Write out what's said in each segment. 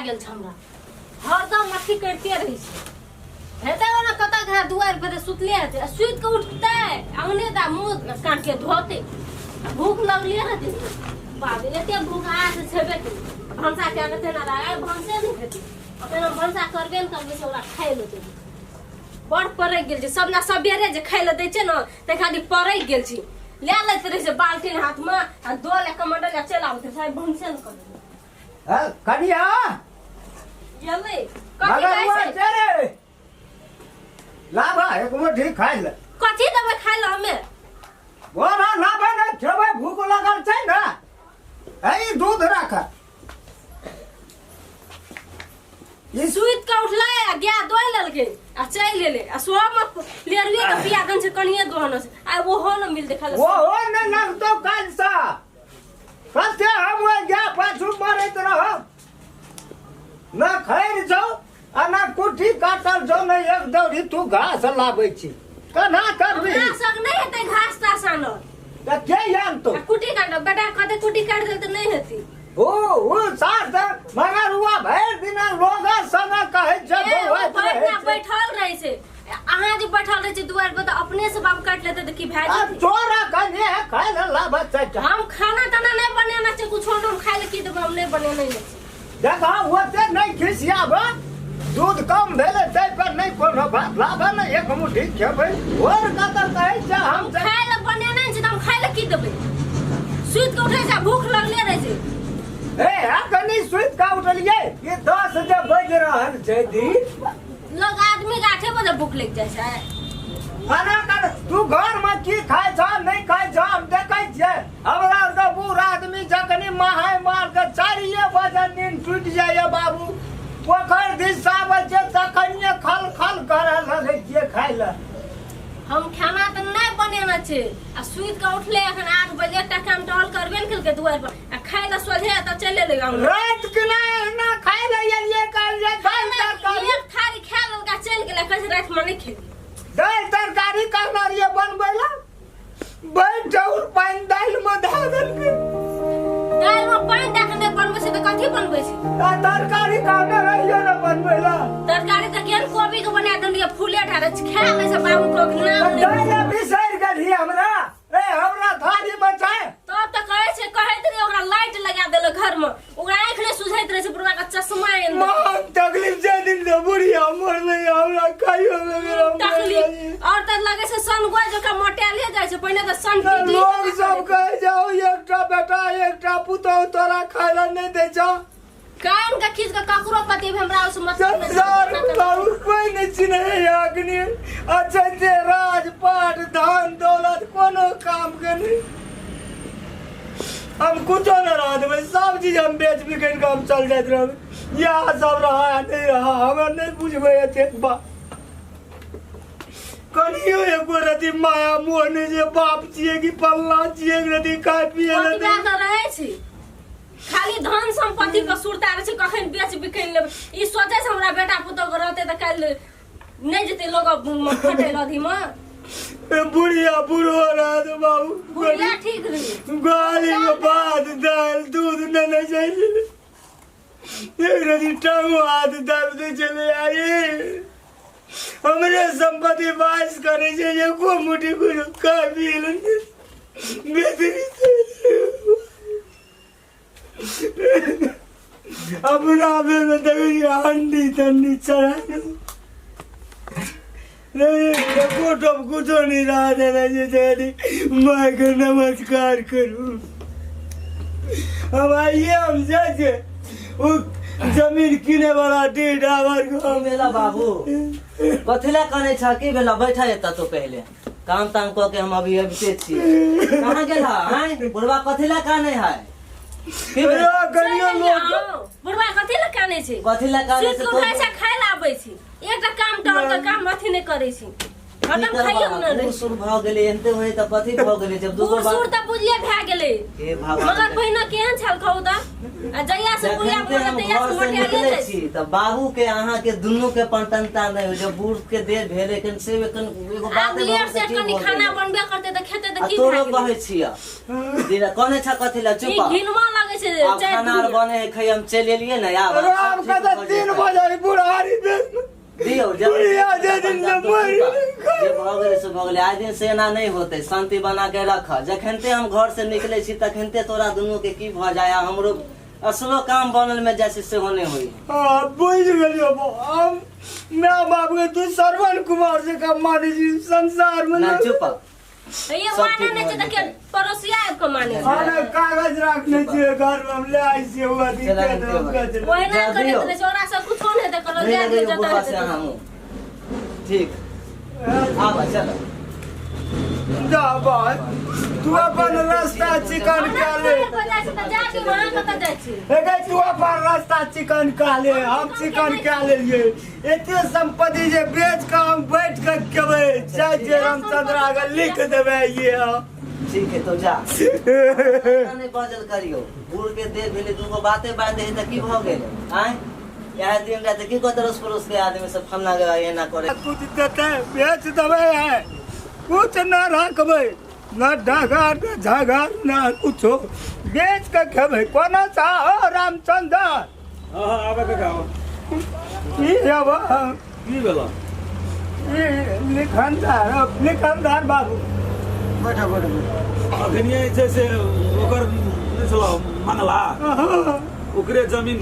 गेल छै हमरा। हरदम अथी करिते रहै छै। हेतै ओना कतऽ घर दुआरि पर सुतले हेतै आ सुति कऽ उठतै अंगने तऽ मुँह कान के धोतै आ भूख लगले रहतै। बाप रे, एते भूख आस छेबे करै। भनसा कए कऽ तेना लागै भनसे नहि हेतै। अखन हम भनसा करबे ने करबै से ओकरा खाइ लए देबै। बड़ पड़ैक गेल छै सब ना। सबेरे जे खाइ लए दै छै ने ताहि खातिर पड़ैक गेल छी। लए लैत रहै छै बाल्टीन हाथमे आ दऽ लए कमंडल आ चलि आबैत रहै छै। भनसे ने करबै। ए, कनिया गेलै कथी मगर कहै हुआ छै? छै रे लाभा एक मुट्ठी खाइ ले। कथी देबै खाइ लए हमे? बोरा लाभा ने खेबै, भूख लगल छै ने। ए, ई दूध राख। ई सुति कऽ उठलै आ गाय दोहि लेलकै आ चलि गेलै आ सोह मे लेरुए के पिया दन छै कनिये दोहन छै आ ओहो ने मिल देखल। ओहो ने लगतो काज सा कते हम ओहि गाय पाछू मरैत रहब। न खैर छौ आ न कुट्टी काटल छौ, न एक दौरी तू घास लाबै छी। केना करबी? हमरा संग नहि हेतै घास तास आनल। तऽ के आनतौ? आ कुट्टी काटब बेटा कहतै कुट्टी काटि देल तऽ नहि हेतै। ओ सास मगर हुआ भरि दिना लोग संग कहै छै। ए, ओ बौआइत भरि रहै दिना छै। बैठल रहै छै। अहाँ जे बैठल रहै छै दुआरि पर तऽ अपने से बाबू काटि लेतै तऽ की भए आ जेतै? चोरा कने खाय लए लाबऽ छै। हम खाना ताना नहि बनेना छै कुछो। हम खाय लए की देबै? हम नहि बनेने नहि छी। देखा, ओते नहि खिसियाब। दूध कम भेलै ताहि पर नहि कोनो बात। लाबऽ ने एक मुट्ठी खेबै। और कतऽ कहै छै हम हम खाय लए बनेने छी तऽ हम खाय लए की देबै? सुति कऽ उठै छै आ भूख लगले रहै छै। ए कनि सुति कऽ उठलियै ई 10 जे बजि रहल छै दिन। लोग आदमी के 8 बजे भूख लागि जाइ छै। खाना कर तू घर में की खाइ छह नहि खाइ छह हम देखै छियै। हमरा आरके बूढ़ आदमी जखनी महाय मार के 4 बजे नींद टूटि जाइए बाबू, पोखरि दिस आबै छै तखनिये खल खल करऽ लगै छियै खाइ लए। हम खाना तऽ नहि बनेने छै आ सुति कऽ उठले एखन 8 बजे। एकटा काम टहल करबे ने केलकै दुआरि पर आ खाय लए सोझे तऽ चलि एलै गाँव। रात के ना एना खाइ लए एलियै, कहलियै दालि तरकारी। एक थारी खा लेलकै आ चलि गेलै। कहै छै रातिमे नहि खेलियै। दालि तरकारी कहने रहियै बनबै लए, बैठ चाउर पानि दालिमे धऽ देलकै। दालिमे पानि दए कऽ नहि बनबै छै तऽ कथी बनबै छै? आ तरकारी कहने रहियै ने बनबै लए। तरकारी तऽ केहन कोबी के बना देलियै, फूले ढारे खा लै छै बाबू को नाम नहि। दालि बिसरि गेलही हमरा? ए, हमरा थारी मे छै। तब तऽ कहै छै, कहैत रहियै ओकरा लाइट लगा देलक घर मे, ओकरा आँखि नहि सुझैत रहै छै, बुढ़वा के चश्मा आनि देलक। महान तकलीफ छै दिन से बुढ़िया मरलै, हमरा खाइयो मे मेरा मर तकलीफ और तऽ लगै छै सन गोइ जकाँ मोटायले जाइ छै। पहिने तऽ सन टीटी। लोग सब कहै जाओ एकटा बेटा एकटा पुतहु तोरा खाय लए नहि दै छौ। कान के खींच के ककरो पति भी हमरा उस मतलब नहीं। संसार में बाबू कोई नहीं चिन्है अग्नि अच्छा जे राजपाट धन दौलत कोनो काम के नहीं। हम कुछो न रह देबै, सब चीज हम बेच बिकैन के हम चल जाइत रहबै। इएह सब रहा या नहीं रहा हमरा नहीं बुझबै। एतेक बात कनियो एको रति माया मोह नहीं जे बाप छियै कि फल्लाँ छियै, एक रति खाय पिए लए ओतबे नहीं। तऽ रहै छै, खाली धन संपत्ति के सुरता रहै छै, कखन बेच बिकैन लेबै। ई सोचै छै हमरा बेटा पुतोह के रहतै तऽ काल्हि नहि जेतै लोग खटै लए अथीमे। ए, बुढ़िया बूढ़ो रहत बाबू। बुढ़िया ठीक रही। गाली में भात दाल दूध नेने जाइ छलै, एक रति टांगो हाथ दाबि दै छलै। आई हमरे संपत्ति बास करै छै, एको मुट्ठी कुछो खाय पिए लए नहि। बेदरी अपना में देखै छियै हंडी तंडी चढ़ा एको टप कुछो नहीं रहा देना छै। माय के नमस्कार करू। हम आइए हम जाइ छै ओ जमीन किने वाला डीह डाबर की भेला बाबू? कथी लए कनै छह? की भेला? बैठा एतऽ तू। पहिले काम ताम कऽ के हम अभी अबिते छी। कहाँ गेल आँय बुढ़वा? कथी लए कानै है? की भेल? कनियो लोग बुढ़वा कथी लए कानै छै? कथी लए कानै सुति छै? कऽ उठै छै, खाय लए आबै छै। एकटा काम टहल के काम अथी नहि करै छै। हरदम खाइयो ने बूढ़ सूढ़ भऽ गेलै एनते होय तऽ कथी भऽ गेलै जब दूगो बूढ़ सूढ़ बात तऽ बुझलिए भए गेलै हे भगवान मगर पहिने केहन छल कहू तऽ आ जहिया से बुढ़िया जखन भऽ हम गेल तहिया घर से से मोटाइले निकलै जाइ छी तऽ बाबू के अहाँ के दुनू के पटनता नहि होइ जब बूढ़ के देह भेलै कन से कन एगो आब बात लेट सेट कनि खाना बनबे करतै तऽ खेतै तऽ आ की तोरो भए कहै गेलै छियै दिना कहने छ कथी लए ई चुप घिनमा लगै छै आब चारि खाना आर दिन बने है खै हम चलि एलियै ने आब राम सब के ठीक तऽ भऽ 3 जेतै। बजे बुढ़ारी देश दियौ जब बुढ़िया जे दिन से मरि जे भऽ गेलै से भऽ गेलै आइ दिन से एना नहि होतै शान्ति बना के रख जखनते हम घर से निकलै छी तखनते तोरा दुनू के की भऽ जाय आ हमरो असलो काम बनल में जाइ छै सेहो नहि होइ हाँ, बुझि गेलियौ बा। हम my बाप के तू श्रवण कुमार से कम मानै छी संसार में नहि चुप ये सब माने ठीक नहि भऽ छै तऽ के जेतै। पड़ोसिया आबि कऽ माने छै हाँ ने कागज राखने छियै घर में हम ले आइ छियै ओ अथी चला के गेल देब, भाई। के देब। ओहिना जा करैत दियौ। रहै छै ओकरा सब कुछो नहि हेतै करल नहि जाय दियौ लगैयौ जतऽ बुढ़बा से हेतै अहाँ मुँह ठीक आबऽ चल जा बा तू अपन रास्ता चिकन हमरा कऽ ले घरे पर जाइ छै तऽ जा दियौ अहाँ कतऽ जाइ छी हे गै, तू अपन रास्ता चिकन कऽ ले हम चिकन कऽ लेलियै एते संपत्ति जे बेच कऽ हम बैठ कऽ खेबै चाहे जे रामचंद्र आगे लिख देबै ये ठीक है तो जा नहि बाजल करियौ बूढ़ के देह भेलै दूगो बाते बात है तऽ की भऽ गेल आँय इएह दिन राति की कहतै अड़ोस पड़ोस के आदमी सब फलना के एना करे कुछ देते बेच देबै है कुछ न रखबै न ढगा न झगा न कुछो बेच के खेबै कोना चाहो रामचंद्र हाँ हाँ आबे के गाओ की हेब की भेल ई लिखनदार लिखनदार बाबू बैठो बैठो बैठो अखनिये जे छै से ओकर नहि छलौ मंगला ओकरे जमीन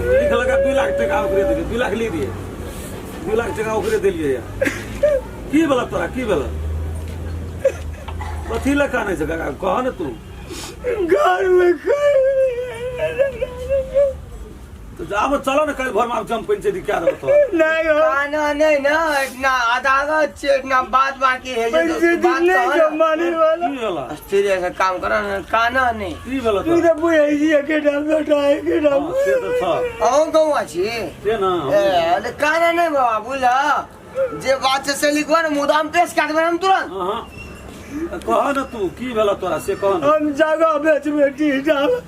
लिखलक 2 लाख टका ओकरे देलियै 2 लाख ले दिए 2 लाख टका ओकरे देलियै की भेल तोरा की भेल कथी लए कानै छै काका कह ने तू घर में तो आब चलो ने काल्हि भोरमे आब जम पंचायती कए देबो तो नहीं हो खाना नहीं ना इतना अदालत छे इतना बात बाकी है जे तो पंचायती बात नहीं कहो जो ना। माने वाला की भेल सीरियस काम करो ना काना नहीं की भेल तू तोरा तो बुझै छी के डाल बेटा के डाल हाँ, से तऽ छ अहूँ गौआ छी से ने ए अरे काना नहीं बाबा बुझला जे बात छै से लिखवा ने मुदाम पेश कर देबै हम तुरंत हाँ हाँ कह ने तू की भेल तोरा से कह ने हम जगह बेच बेटी डाल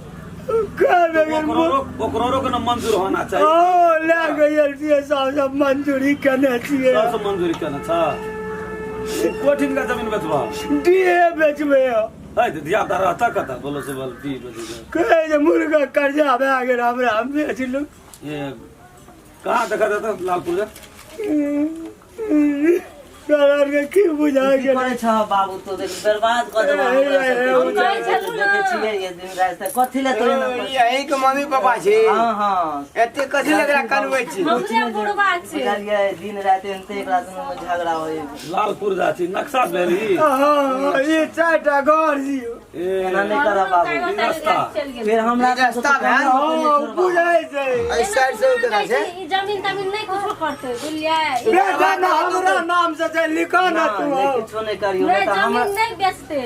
ओकरो ओकरो के न मंजूर होना चाहिए ओ ले गयल छियै सब सब मंजूरी केने छियै सब मंजूरी केने छ कोठिन का जमीन बेचबा डीए बेचबै है तऽ धिया पुता रहता कतऽ बोलो से बोल दी बेचबै कहै जे मुर्गा कर्जा भए गेल हमरा हम बेच लू ये कहाँ देखा देता लालपुर जा तोरा के की बुझा की गेल करै छह बाबू तो देख बर्बाद कऽ देबह हमरा सबके। हम कहै छलहुँ ने। देखै छियै ये दिन राति तऽ कथी लए तोरे नाम पर- यही के मम्मी पापा छी हँ हँ एते कथी लगरा कनबै छी हमरे बुढ़बा छी बुझलियै दिन राति एनते एकरा दुनू मे झगड़ा होइ लालपुर जा छी नक्शा भेल ई हँ ई चारिटा घर छी ए एना नहि करऽ बाबू रास्ता। फेर हमरा ई रास्ता भेल? हँ बुझै छै एहि साइड से उतरा छै ई जमीन तमीन नहि कुछो करतै बुझलियै बेटा ना हमरा नाम से छै लिखो ना तू नहि किछो नहि करियौ नहि नहि तऽ हमरा जमीन नहि बेचतै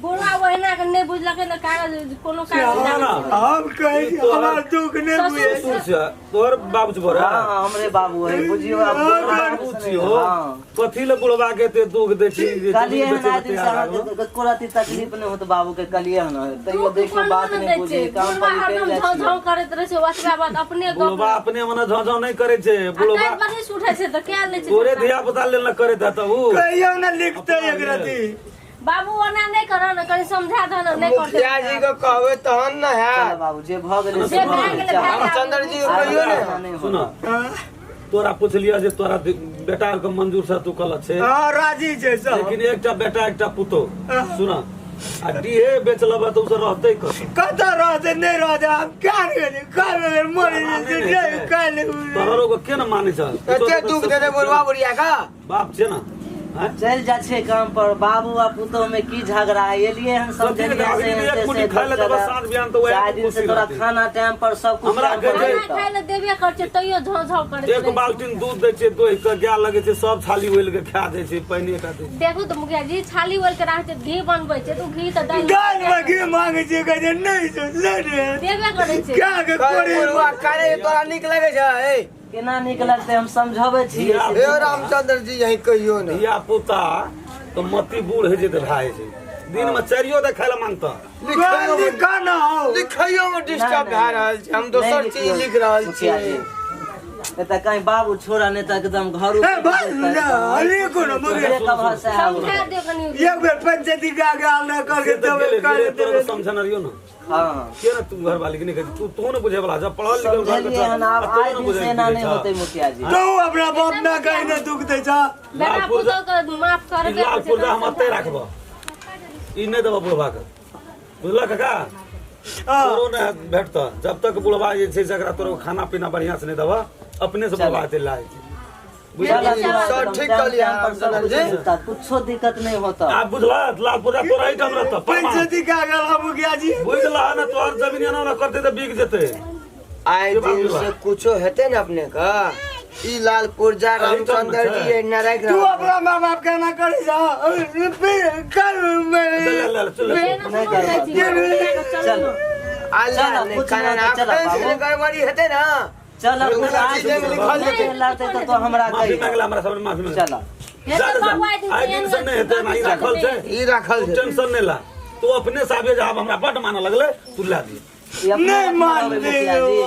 बुढ़ा ओहिना के नहि बुझलकै ने कागज कोनो कागज ना, ना। हम कहै छी हमर दुख नहि बुझै ससुर छै तोहर बाबू छै बड़ा हँ हँ हमरे बाबू है बुझियौ आब बाबू छी हो हँ कथी ले बुढ़वा के एते दुख दै छी जे कहलियै जमीन हन बेचै आइ के दिन से तैयार अहाँके भए गेल। एको रति तकलीफ नहि होत बाबू के कहलियै हन तैयो दुख देखियौ कोनो बात नहि नहि दै बुझै छै काम बुढ़वा पर निकलि हरदम जाइ झाँव छियै झाँव करैत रहै छै ओतबा बात अपने गप बुढ़वा अपने मने झौं नहि करै छै आ बुढ़वा ताहि पर नहि उठै छै तऽ कए लै छै तोरे झगड़ा। धिया पुता लेल न करैत हेतौ उ कहियो ना लिखते एक रति बाबू ओना नहि करऽ ने कनि समझा दह ने नहि करतै मुखिया जी के कहबै तहन ने चल हैत बाबू जे भऽ गेलै जे भए गेलै, भए गेलै। रामचंद्र जी के कहियो ने नहि सुन तोरा पुछलियह जे तोरा बेटा के मंजूर से तू कहलक छै हँ राजी छै सब लेकिन एकटा बेटा एकटा पुतोह सुन आ डीहे बेच लेबह तऽ ओ सब रहतै कतऽ कतऽ रहतै नहि रहतै हम क्या गेलियै काल्हि मरि जेतै काल्हि तोहर के के ने मानै छ एते दुख देते बुढ़वा बुढ़िया का बाप छै ने आँय? चलि जाइ छियै काम पर बाबू आ पुतोह में की झगड़ा है एलियै हन सब कथी के जरिया से झगड़ा? एक एते मुट्ठी से खाय ले देबह, साँझ बिहान तऽ वएह चारि दिन से खुशी तोरा रहतै। खाना टाइम पर सब कुछ हमरा टाइम पर कहै छै- खाना देतौ। खाय लए देबे कर छै तैयो झाँव झाँव करैत एक रहै छै। बाल्टीन दूध दै छियै दोहि के गाय लगै छै सब छाली ओलि के खा जाइ छै पानि एकटा दै छै। देखू तऽ मुखिया जी छाली ओल के राखै छै घी बनबै छै तऽ ओ घी तऽ दालि दालि में घी मांगे छियै कहै छै नहि छै नहि रे देबे करै छै क्या के करे कोरी बुढ़वा करे तोरा नीक लगै छै ए केना नीक लगतै हम समझबै छी हे रामचंद्र जी यही कहियो ने धिया पुता तो मती बूढ़ होइ छै तऽ भए जाइ छै दिन में चारियो दे खाय लए मांगता लिखा ना हो लिखैयो में डिस्टर्ब भए रहल छै हम दोसर चीज लिख रहल छी नहीं तऽ कहीं बाबू छोड़ा नहीं तऽ एकदम घर ए भाई ना अरे कोनो मगर समझा दियो कनी एक बेर पंचायती के आगे आल ना करके देबे कर देबे समझना रहियो ना हाँ के ना तू घर वाली के नहीं कहती तू तू ने बुझे वाला जब पढ़ल लिखल घर के समझलिए हन आब आ तू आइ ने दिन बुझे से एना नहीं होते मुखिया जी तू अपना बाप ना कहीं ना दुख दे जा बेटा लाल पुर्जा पुतोह के माफ ई करबे लाल पुर्जा हम अते राखब ई नहीं देबऽ बुढ़बा के बुझलक काका तोरो नहीं भेटत जब तक बुढ़बा जे छै से एकरा तोरो खाना पीना बढ़िया से नहीं देबऽ अपने से बुढ़बा चलि जाइ छै चल सर, ठीक कहलियै पर सब रामचंद्र जी। कुछ कुछो दिक्कत नहीं होता आब बुझला लाल पुर्जा तोरा एहिठाम रहतऽ पंचायती के आगे आल मुखिया जी बुझला ने तोहर जमीन एना ओना करतै तऽ बिक जेतै आइ दिन से कुछो हेतै ने अपने के ई लाल पुर्जा रामचंद्र जी एना राखि तू रहल अपना माँ बाप के ना करे जा कर ले ले ले चल नहीं करबा चलो आला चलो, कुछ खाना नहीं ना होतै, चलो, बाबू। गड़बड़ी हेतै ना चल मुखिया जी जे लिखल जेतै। लगते तो हमरा माफी कही मांगला हमरा सब माफी मांगला चल जा जा, जा। आइ दिन से नहीं हेतै ना ई राखल छै ई राखल तू छै टेंशन नहीं ला तू अपने से आबिये जब हमरा बड मानऽ लगलै तू ला दिए ई अपने नहीं रखने मान रहबै मुखिया जी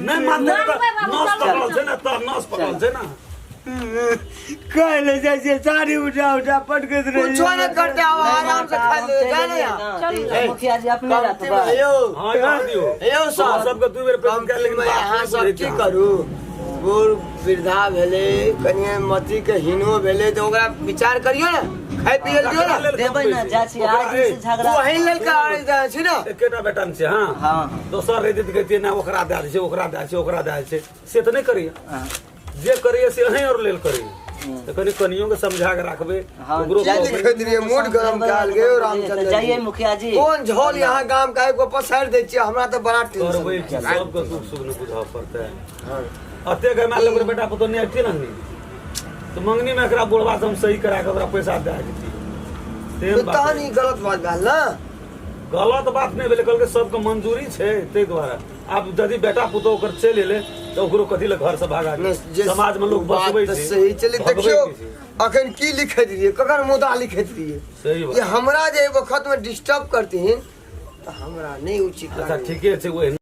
नहीं मानते मानबै तऽ बाबू, नस चल, पकड़ल छै ने तऽ नस पकड़ल छै ना कहले जाइ छै साड़ी उठा उठा पटकैत रहे कुछो नहीं करते आब आराम से खा ले जा ने चल मुखिया जी अपने कमती रखबै में यौ हाँ कह दियो यौ सर सबके दू बेर प्रेम कमती कए लेकिन में बात अहाँ नहि सब बुझै की छै। करू बूढ़ वृद्धा भेलै कनिए मती के हीनो भेलै तऽ ओकरा विचार करियौ ने खाय पिए दियौ ओकरा ने लेल देबै ना जाइ छी ओकरा आइ दिन से झगड़ा वही लेल के आबै छी ने एकेटा बेटा ने छै हाँ हाँ दोसर रहितै तऽ कहितियै ना ओकरा दए दै छै ओकरा दए छै ओकरा दए दै छै से तऽ नहि करैया हाँ जे करैया से अहीं और लेल करैया तऽ कनि कनियो के समझा के राखबै हाँ, ओकरो जाइ कहबै। लिखैत रहियै मूड गरम कयल गेल रामचंद्र जी। जाइए मुखिया जी कोन झोल यहाँ गाम के एगो पसारि दै छियै हमरा तऽ बड़ा टेंशन करबै की सबके दुख सुख ने बुझऽ पड़तै अते के मानि लेबै बेटा पुतोह नहि अबितियै ने तऽ मंगनी मे एकरा बुढ़वा से हम सही करा के ओकरा पैसा दए देतियै तेहन तऽ बात तहन ई गलत बात भेल ने गलत बात नहि भेलै कहलकै सबके मंजूरी छै ताहि दुआरे आब यदि बेटा पुतोह ओकर चलि एलै तऽ ओकरो कथी लए घर से भागा नहि, जे समाज मे लोग बात बसबै तऽ छै सही चलै भगबै देखियौ छै। अखन की लिखैत रहियै ककर मुदा लिखैत रहियै सही जे बात हमरा जे एहि वक्त में डिस्टर्ब करथिन तऽ हमरा नहि उचित अच्छा लागैए। ठीके छै ओहिना